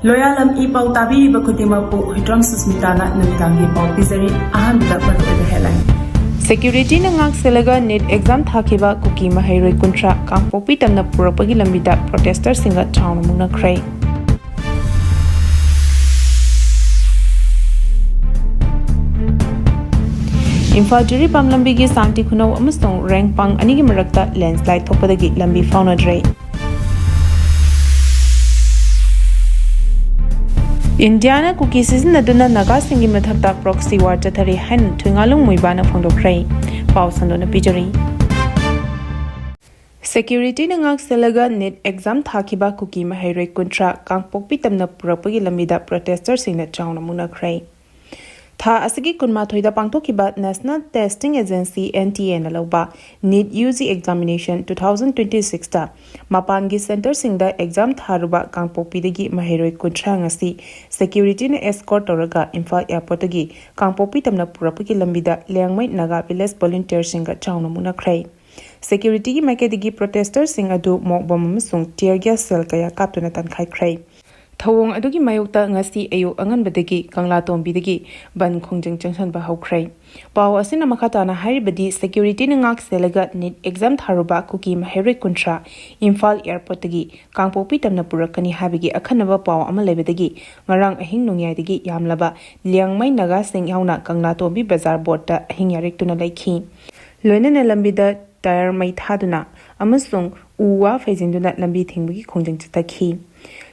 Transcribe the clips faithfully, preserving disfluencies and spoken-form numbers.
ꯂꯣꯌꯥꯂꯝ E ꯄꯥꯎ ꯇꯥꯕꯤꯔꯤꯕ ꯈꯨꯗꯤꯡꯃꯛꯄꯨ ꯍꯨꯏꯗ꯭ꯔꯣꯝ ꯁꯨꯁꯃꯤꯇꯥꯅ ꯅꯨꯃꯤꯗꯥꯡꯒꯤ ꯄꯥꯎ ꯄꯤꯖꯔꯤ꯫ ꯑꯍꯥꯟꯕꯗ ꯃꯔꯨꯑꯣꯏꯕ headline꯫ Security ꯅ ꯉꯥꯛ ꯁꯦꯜꯂꯒ NEET exam ꯊꯥꯈꯤꯕ ꯀꯨꯀꯤ ꯃꯍꯩꯔꯣꯏ ꯀꯨꯟꯊ꯭ꯔꯥ ꯀꯥꯡꯄꯣꯛꯄꯤ ꯇꯝꯅ ꯄꯨꯔꯛꯄꯒꯤ ꯂꯝꯕꯤꯗ protester ꯁꯤꯡꯒ ꯆꯥꯎꯅ ꯃꯨꯛꯅꯈ꯭ꯔꯦ꯫ ꯏꯝꯐꯥꯜ ꯖꯤꯔꯤꯕꯥꯝ ꯂꯝꯕꯤꯒꯤ ꯁꯥꯟꯇꯤ ꯈꯨꯅꯧ ꯑꯃꯁꯨꯡ ꯔꯦꯡꯄꯥꯡ ꯑꯅꯤꯒꯤ ꯃꯔꯛꯇ landslide ꯊꯣꯛꯄꯗꯒꯤ ꯂꯝꯕꯤ ꯐꯥꯎꯅꯗ꯭ꯔꯦ꯫ ꯏꯟꯗꯤꯌꯥꯅ ꯀꯨꯀꯤ ꯁꯤꯖꯤꯟꯅꯗꯨꯅ ꯅꯥꯒꯥꯁꯤꯡꯒꯤ ꯃꯊꯛꯇ proxy war ꯆꯠꯊꯔꯤ ꯍꯥꯏꯅ ꯊꯨꯏꯉꯥꯂꯨꯡ ꯃꯨꯏꯕꯥꯅ ꯐꯣꯡꯗꯣꯛꯈ꯭ꯔꯦ꯫ ꯄꯥꯎ ꯁꯟꯗꯣꯛꯅ ꯄꯤꯖꯔꯤ꯫ Security ꯅ ꯉꯥꯛ ꯁꯦꯜꯂꯒ NEET exam ꯊꯥꯈꯤꯕ ꯀꯨꯀꯤ ꯃꯍꯩꯔꯣꯏ ꯀꯨꯟꯊ꯭ꯔꯥ ꯀꯥꯡꯄꯣꯛꯄꯤ ꯇꯝꯅ ꯄꯨꯔꯛꯄꯒꯤ ꯂꯝꯕꯤꯗ protester ꯁꯤꯡꯅ ꯆꯥꯎꯅ ꯃꯨꯛꯅꯈ꯭ꯔꯦ꯫ ꯊꯥ ꯑꯁꯤꯒꯤ ꯀꯨꯟꯃꯥꯊꯣꯏꯗ ꯄꯥꯡꯊꯣꯛꯈꯤꯕ National Testing Agency, N T A ꯅ ꯂꯧꯕ NEET U G examination two thousand twenty six ꯇ ꯃꯄꯥꯟꯒꯤ centre ꯁꯤꯡꯗ exam ꯊꯥꯔꯨꯕ ꯀꯥꯡꯄꯣꯛꯄꯤꯗꯒꯤ ꯃꯍꯩꯔꯣꯏ ꯀꯨꯟꯊ꯭ꯔꯥ ꯉꯁꯤ security ꯅ escort ꯇꯧꯔꯒ ꯏꯝꯐꯥꯜ airport ꯇꯒꯤ ꯀꯥꯡꯄꯣꯛꯄꯤ ꯇꯝꯅ ꯄꯨꯔꯛꯄꯒꯤ ꯂꯝꯕꯤꯗ ꯂꯤꯌꯥꯡꯃꯩ ꯅꯥꯒꯥ village volunteer ꯁꯤꯡꯒ ꯆꯥꯎꯅ ꯃꯨꯛꯅꯈ꯭ꯔꯦ꯫ Security ꯒꯤ ꯃꯥꯏꯀꯩꯗꯒꯤ protester ꯁꯤꯡ ꯑꯗꯨ mock bomb ꯑꯃꯁꯨꯡ tear gas shell ꯀꯌꯥ ꯀꯥꯞꯇꯨꯅ ꯇꯥꯟꯈꯥꯏꯈ꯭ꯔꯦ꯫ ꯊꯧꯑꯣꯡ ꯑꯗꯨꯒꯤ ꯃꯥꯌꯣꯛꯇ ꯉꯁꯤ ꯑꯌꯨꯛ ꯑꯉꯟꯕꯗꯒꯤ ꯀꯪꯂꯥꯇꯣꯡꯕꯤꯗꯒꯤ ꯕꯟ ꯈꯣꯡꯖꯪ ꯆꯪꯁꯤꯟꯕ ꯍꯧꯈ꯭ꯔꯦ꯫ ꯄꯥꯎ ꯑꯁꯤꯅ ꯃꯈꯥ ꯇꯥꯅ ꯍꯥꯏꯔꯤꯕꯗꯤ, security ꯅ ꯉꯥꯛ ꯁꯦꯜꯂꯒ NEET exam ꯊꯥꯔꯨꯕ ꯀꯨꯀꯤ ꯃꯍꯩꯔꯣꯏ ꯀꯨꯟꯊ꯭ꯔꯥ ꯏꯝꯐꯥꯜ airport ꯇꯒꯤ ꯀꯥꯡꯄꯣꯛꯄꯤ ꯇꯝꯅ ꯄꯨꯔꯛꯀꯅꯤ ꯍꯥꯏꯕꯒꯤ ꯑꯈꯟꯅꯕ ꯄꯥꯎ ꯑꯃ ꯂꯩꯕꯗꯒꯤ ꯉꯔꯥꯡ ꯑꯍꯤꯡ ꯅꯣꯡꯌꯥꯏꯗꯒꯤ ꯌꯥꯝꯂꯕ ꯂꯤꯌꯥꯡꯃꯩ ꯅꯥꯒꯥꯁꯤꯡ ꯌꯥꯎꯅ ꯀꯪꯂꯥꯇꯣꯡꯕꯤ ꯕꯖꯥꯔ ꯕꯣꯔꯗꯇ ꯑꯍꯤꯡ ꯌꯥꯔꯦꯛꯇꯨꯅ ꯂꯩꯈꯤ꯫ ꯂꯣꯏꯅꯅ ꯂꯝꯕꯤꯗ tyre ꯃꯩ ꯊꯥꯗꯨꯅ ꯑꯃꯁꯨꯡ ꯎ ꯋꯥ ꯐꯩꯖꯤꯟꯗꯨꯅ ꯂꯝꯕꯤ ꯊꯤꯡꯕꯒꯤ ꯈꯣꯡꯖꯪ ꯆꯠꯊꯈꯤ꯫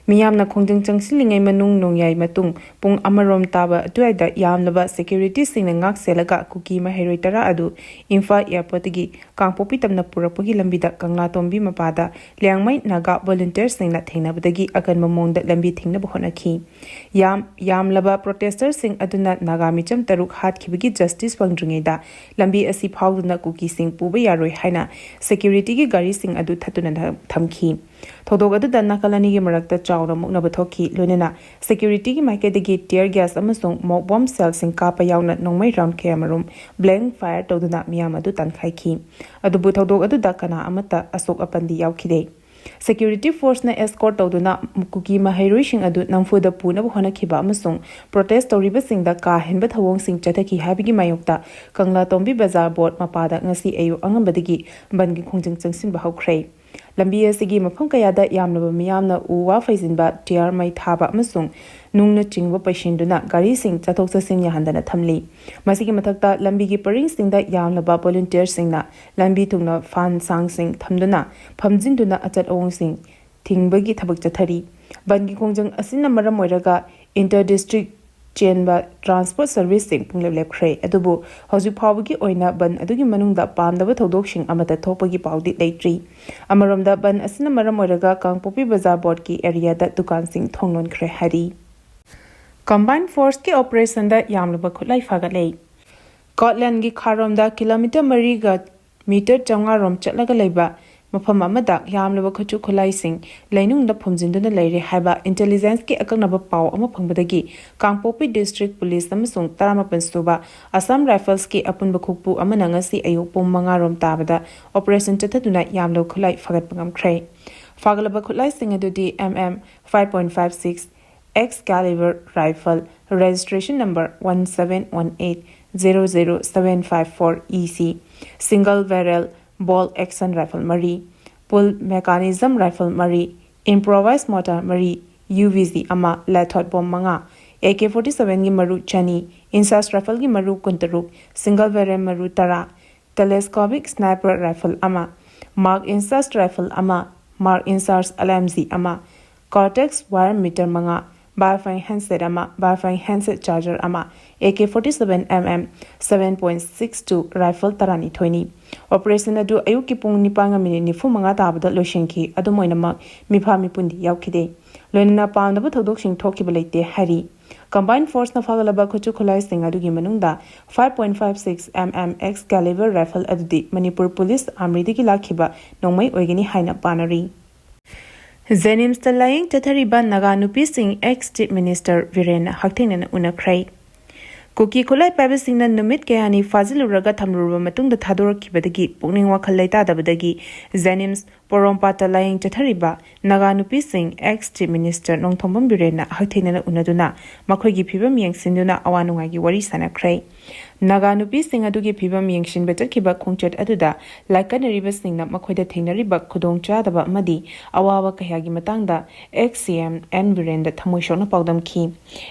ꯃꯤꯌꯥꯝꯅ ꯈꯣꯡꯖꯪ ꯆꯪꯁꯤꯜꯂꯤꯉꯩ ꯃꯅꯨꯡ ꯅꯣꯡꯌꯥꯏ ꯃꯇꯨꯡ ꯄꯨꯡ ꯑꯃꯔꯣꯝ ꯇꯥꯕ ꯑꯗꯨꯋꯥꯏꯗ ꯌꯥꯝꯂꯕ security ꯁꯤꯡꯅ ꯉꯥꯛ ꯁꯦꯜꯂꯒ ꯀꯨꯀꯤ ꯃꯍꯩꯔꯣꯏ ꯇꯔꯥ ꯑꯗꯨ ꯏꯝꯐꯥꯜ airport ꯇꯒꯤ ꯀꯥꯡꯄꯣꯛꯄꯤ ꯇꯝꯅ ꯄꯨꯔꯛꯄꯒꯤ ꯂꯝꯕꯤꯗ ꯀꯪꯂꯥꯇꯣꯡꯕꯤ ꯃꯄꯥꯗ ꯂꯤꯌꯥꯡꯃꯩ ꯅꯥꯒꯥ volunteer ꯁꯤꯡꯅ ꯊꯦꯡꯅꯕꯗꯒꯤ ꯑꯀꯟꯕ ꯃꯑꯣꯡꯗ ꯂꯝꯕꯤ ꯊꯤꯡꯅꯕ ꯍꯣꯠꯅꯈꯤ꯫ ꯌꯥꯝ, ꯌꯥꯝꯂꯕ protester ꯁꯤꯡ ꯑꯗꯨꯅ ꯅꯥꯒꯥ ꯃꯤꯆꯝ ꯇꯔꯨꯛ ꯍꯥꯠꯈꯤꯕꯒꯤ justice ꯐꯪꯗ꯭ꯔꯤꯉꯩꯗ ꯂꯝꯕꯤ ꯑꯁꯤ ꯐꯥꯎꯗꯨꯅ ꯀꯨꯀꯤꯁꯤꯡ ꯄꯨꯕ ꯌꯥꯔꯣꯏ ꯍꯥꯏꯅ security ꯒꯤ ꯒꯥꯔꯤꯁꯤꯡ ꯑꯗꯨ ꯊꯠꯇꯨꯅ ꯊꯝꯈꯤ꯫ ꯊꯧꯗꯣꯛ ꯑꯗꯨꯗ ꯅꯥꯀꯜ ꯑꯅꯤꯒꯤ ꯃꯔꯛꯇ ꯆꯥꯎꯅ ꯃꯨꯛꯅꯕ ꯊꯣꯛꯈꯤ, ꯂꯣꯏꯅꯅ security ꯒꯤ ꯃꯥꯏꯀꯩꯗꯒꯤ tear gas ꯑꯃꯁꯨꯡ mock bomb shell ꯁꯤꯡ ꯀꯥꯞꯄ ꯌꯥꯎꯅ ꯅꯣꯡꯃꯩ round ꯀꯌꯥꯃꯔꯨꯝ blank fire ꯇꯧꯗꯨꯅ ꯃꯤꯌꯥꯝ ꯑꯗꯨ ꯇꯥꯟꯈꯥꯏꯈꯤ꯫ ꯑꯗꯨꯕꯨ ꯊꯧꯗꯣꯛ ꯑꯗꯨꯗ ꯀꯅꯥ ꯑꯃꯠꯇ ꯑꯁꯣꯛ ꯑꯄꯟꯗꯤ ꯌꯥꯎꯈꯤꯗꯦ꯫ Security forceꯅ escort ꯇꯧꯗꯨꯅ ꯀꯨꯀꯤ ꯃꯍꯩꯔꯣꯏꯁꯤꯡ ꯑꯗꯨ ꯅꯝꯐꯨꯗ ꯄꯨꯅꯕ ꯍꯣꯠꯅꯈꯤꯕ ꯑꯃꯁꯨꯡ protest ꯇꯧꯔꯤꯕꯁꯤꯡꯗ ꯀꯥ ꯍꯦꯟꯕ ꯊꯧꯑꯣꯡꯁꯤꯡ ꯆꯠꯊꯈꯤ ꯍꯥꯏꯕꯒꯤ ꯃꯥꯌꯣꯛꯇ ꯀꯪꯂꯥ ꯇꯣꯝꯕꯤ ꯕꯖꯥꯔ ꯕꯣꯔꯗ ꯃꯄꯥꯗ ꯉꯁꯤ ꯑꯌꯨꯛ ꯑꯉꯟꯕꯗꯒꯤ ꯕꯟꯒꯤ ꯈꯣꯡꯖꯪ ꯆꯪꯁꯤꯟꯕ ꯍꯧꯈ꯭ꯔꯦ꯫ ꯂꯝꯕꯤ ꯑꯁꯤꯒꯤ ꯃꯐꯝ ꯀꯌꯥꯗ ꯌꯥꯝꯂꯕ ꯃꯤꯌꯥꯝꯅ ꯎ ꯋꯥ ꯐꯩꯖꯤꯟꯕ, ꯇꯤꯌꯥꯔ ꯃꯩ ꯊꯥꯕ ꯑꯃꯁꯨꯡ ꯅꯨꯡꯅꯆꯤꯡꯕ ꯄꯩꯁꯤꯟꯗꯨꯅ ꯒꯥꯔꯤꯁꯤꯡ ꯆꯠꯊꯣꯛ ꯆꯠꯁꯤꯟ ꯌꯥꯍꯟꯗꯅ ꯊꯝꯂꯤ꯫ ꯃꯁꯤꯒꯤ ꯃꯊꯛꯇ ꯂꯝꯕꯤꯒꯤ ꯄꯔꯤꯡꯁꯤꯡꯗ ꯌꯥꯝꯂꯕ volunteerꯁꯤꯡꯅ ꯂꯝꯕꯤ ꯊꯨꯡꯅ ꯐꯥꯟ ꯁꯥꯡꯁꯤꯡ ꯊꯝꯗꯨꯅ ꯐꯝꯖꯤꯟꯗꯨꯅ ꯑꯆꯠ ꯑꯋꯣꯡꯁꯤꯡ ꯊꯤꯡꯕꯒꯤ ꯊꯕꯛ ꯆꯠꯊꯔꯤ꯫ ꯕꯟꯒꯤ ꯈꯣꯡꯖꯪ ꯑꯁꯤꯅ ꯃꯔꯝ ꯑꯣꯏꯔꯒ inter district ꯆꯦꯟꯕ transport serviceꯁꯤꯡ ꯄꯨꯡꯂꯦꯞ ꯂꯦꯞꯈ꯭ꯔꯦ꯫ ꯑꯗꯨꯕꯨ ꯍꯧꯖꯤꯛ ꯐꯥꯎꯕꯒꯤ ꯑꯣꯏꯅ ꯕꯟ ꯑꯗꯨꯒꯤ ꯃꯅꯨꯡꯗ ꯄꯥꯝꯗꯕ ꯊꯧꯗꯣꯛꯁꯤꯡ ꯑꯃꯠꯇ ꯊꯣꯛꯄꯒꯤ ꯄꯥꯎꯗꯤ ꯂꯩꯇ꯭ꯔꯤ꯫ ꯑꯃꯔꯣꯝꯗ ꯕꯟ ꯑꯁꯤꯅ ꯃꯔꯝ ꯑꯣꯏꯔꯒ ꯀꯥꯡꯄꯣꯛꯄꯤ ꯕꯖꯥꯔ ꯕꯣꯔꯗꯀꯤ areaꯗ ꯗꯨꯀꯥꯟꯁꯤꯡ ꯊꯣꯡ ꯂꯣꯟꯈ꯭ꯔꯦ ꯍꯥꯏꯔꯤ꯫ Combined forceꯀꯤ operationꯗ ꯌꯥꯝꯂꯕ ꯈꯨꯠꯂꯥꯏ ꯐꯥꯒꯠꯂꯦ꯫ ꯀꯣꯠꯂꯦꯟꯒꯤ ꯈꯥꯔꯣꯝꯗ kilometre ꯃꯔꯤꯒ metre ꯆꯥꯝꯃꯉꯥ ꯔꯣꯝ ꯆꯠꯂꯒ ꯂꯩꯕ ꯃꯐꯝ ꯑꯃꯗ ꯌꯥꯝꯂꯕ ꯈꯨꯠꯁꯨ ꯈꯨꯠꯂꯥꯏꯁꯤꯡ ꯂꯩꯅꯨꯡꯗ ꯐꯨꯝꯖꯤꯟꯗꯨꯅ ꯂꯩꯔꯦ ꯍꯥꯏꯕ intelligenceꯀꯤ ꯑꯀꯛꯅꯕ ꯄꯥꯎ ꯑꯃ ꯐꯪꯕꯗꯒꯤ ꯀꯥꯡꯄꯣꯛꯄꯤ district police ꯑꯃꯁꯨꯡ ꯇꯔꯥꯃꯥꯄꯟ ꯁꯨꯕ Assam Riflesꯀꯤ ꯑꯄꯨꯟꯕ ꯈꯨꯠꯄꯨ ꯑꯃꯅ ꯉꯁꯤ ꯑꯌꯨꯛ ꯄꯨꯡ ꯃꯉꯥ ꯔꯣꯝ ꯇꯥꯕꯗ operation ꯆꯠꯊꯗꯨꯅ ꯌꯥꯝꯂꯕ ꯈꯨꯠꯂꯥꯏ ꯐꯥꯒꯠꯄ ꯉꯝꯈ꯭ꯔꯦ꯫ ꯐꯥꯒꯠꯂꯕ ꯈꯨꯠꯂꯥꯏꯁꯤꯡ ꯑꯗꯨꯗꯤ M M five point five six, Excalibur rifle, registration number one seven one eight zero zero seven five four E C, single barrel bolt action rifle ꯃꯔꯤ, full mechanism rifle ꯃꯔꯤ, improvised mortar ꯃꯔꯤ, UVG ꯑꯃ, lathot bomb ꯃꯉꯥ, AK forty sevenꯒꯤ ꯃꯔꯨ ꯆꯅꯤ, INSAS rifleꯒꯤ ꯃꯔꯨ ꯀꯨꯟꯇꯔꯨꯛ, single barrel ꯃꯔꯨ ꯇꯔꯥ, telescopic sniper rifle ꯑꯃ, Mark INSAS rifle ꯑꯃ, Mark INSAS LMG ꯑꯃ, Cortex wire meter ꯃꯉꯥ, Baofeng handset ꯑꯃ, Baofeng handset charger ꯑꯃ, AK forty seven MM seven point six two rifle ꯇꯔꯥꯅꯤꯊꯣꯏꯅꯤ꯫ Operation ꯑꯗꯨ ꯑꯌꯨꯛꯀꯤ ꯄꯨꯡ ꯅꯤꯄꯥꯟꯒ minute ꯅꯤꯐꯨ ꯃꯉꯥ ꯇꯥꯕꯗ ꯂꯣꯏꯁꯤꯟꯈꯤ꯫ ꯑꯗꯨꯝ ꯑꯣꯏꯅꯃꯛ, ꯃꯤꯐꯥ ꯃꯤꯄꯨꯟꯗꯤ ꯌꯥꯎꯈꯤꯗꯦ꯫ ꯂꯣꯏꯅꯅ ꯄꯥꯝꯗꯕ ꯊꯧꯗꯣꯛꯁꯤꯡ ꯊꯣꯛꯈꯤꯕ ꯂꯩꯇꯦ ꯍꯥꯏꯔꯤ꯫ Combined forceꯅ ꯐꯥꯒꯠꯂꯕ ꯈꯨꯠꯁꯨ ꯈꯨꯠꯂꯥꯏꯁꯤꯡ ꯑꯗꯨꯒꯤ ꯃꯅꯨꯡꯗ five point five six MM Excalibur rifle ꯑꯗꯨꯗꯤ ꯃꯅꯤꯄꯨꯔ police armyꯗꯒꯤ ꯂꯥꯛꯈꯤꯕ ꯅꯣꯡꯃꯩ ꯑꯣꯏꯒꯅꯤ ꯍꯥꯏꯅ ꯄꯥꯅꯔꯤ꯫ JNIMSꯇ ꯂꯥꯌꯦꯡ ꯆꯠꯊꯔꯤꯕ ꯅꯥꯒꯥ ꯅꯨꯄꯤꯁꯤꯡ ex Chief Minister ꯕꯤꯔꯦꯟꯅ ꯍꯛꯊꯦꯡꯅꯅ ꯎꯅꯈ꯭ꯔꯦ꯫ ꯀꯨꯀꯤ ꯈꯨꯠꯂꯥꯏ ꯄꯥꯏꯕꯁꯤꯡꯅ ꯅꯨꯃꯤꯠ ꯀꯌꯥꯅꯤ ꯐꯥꯖꯤꯜꯂꯨꯔꯒ ꯊꯝꯂꯨꯔꯕ ꯃꯇꯨꯡꯗ ꯊꯥꯗꯣꯔꯛꯈꯤꯕꯗꯒꯤ ꯄꯨꯛꯅꯤꯡ ꯋꯥꯈꯜ ꯂꯩꯇꯥꯗꯕꯗꯒꯤ JNIMS ꯄꯣꯔꯣꯝꯄꯥꯠꯇ ꯂꯥꯌꯦꯡ ꯆꯠꯊꯔꯤꯕ ꯅꯥꯒꯥ ꯅꯨꯄꯤꯁꯤꯡ ex Chief Minister ꯅꯣꯡꯊꯣꯝꯕꯝ ꯕꯤꯔꯦꯟꯅ ꯍꯛꯊꯦꯡꯅꯅ ꯎꯅꯗꯨꯅ ꯃꯈꯣꯏꯒꯤ ꯐꯤꯕꯝ ꯌꯦꯡꯁꯤꯟꯗꯨꯅ ꯑꯋꯥ ꯅꯨꯡꯉꯥꯏꯒꯤ ꯋꯥꯔꯤ ꯁꯥꯟꯅꯈ꯭ꯔꯦ꯫ ꯅꯥꯒꯥ ꯅꯨꯄꯤꯁꯤꯡ ꯑꯗꯨꯒꯤ ꯐꯤꯕꯝ ꯌꯦꯡꯁꯤꯟꯕ ꯆꯠꯈꯤꯕ ꯈꯣꯡꯆꯠ ꯑꯗꯨꯗ ꯂꯥꯏꯀꯠꯅꯔꯤꯕꯁꯤꯡꯅ ꯃꯈꯣꯏꯗ ꯊꯦꯡꯅꯔꯤꯕ ꯈꯨꯗꯣꯡꯆꯥꯗꯕ ꯑꯃꯗꯤ ꯑꯋꯥꯕ ꯀꯌꯥꯒꯤ ꯃꯇꯥꯡꯗ ex C M N ꯕꯤꯔꯦꯟꯗ ꯊꯃꯣꯏ ꯁꯣꯛꯅ ꯄꯥꯎꯗꯝꯈꯤ꯫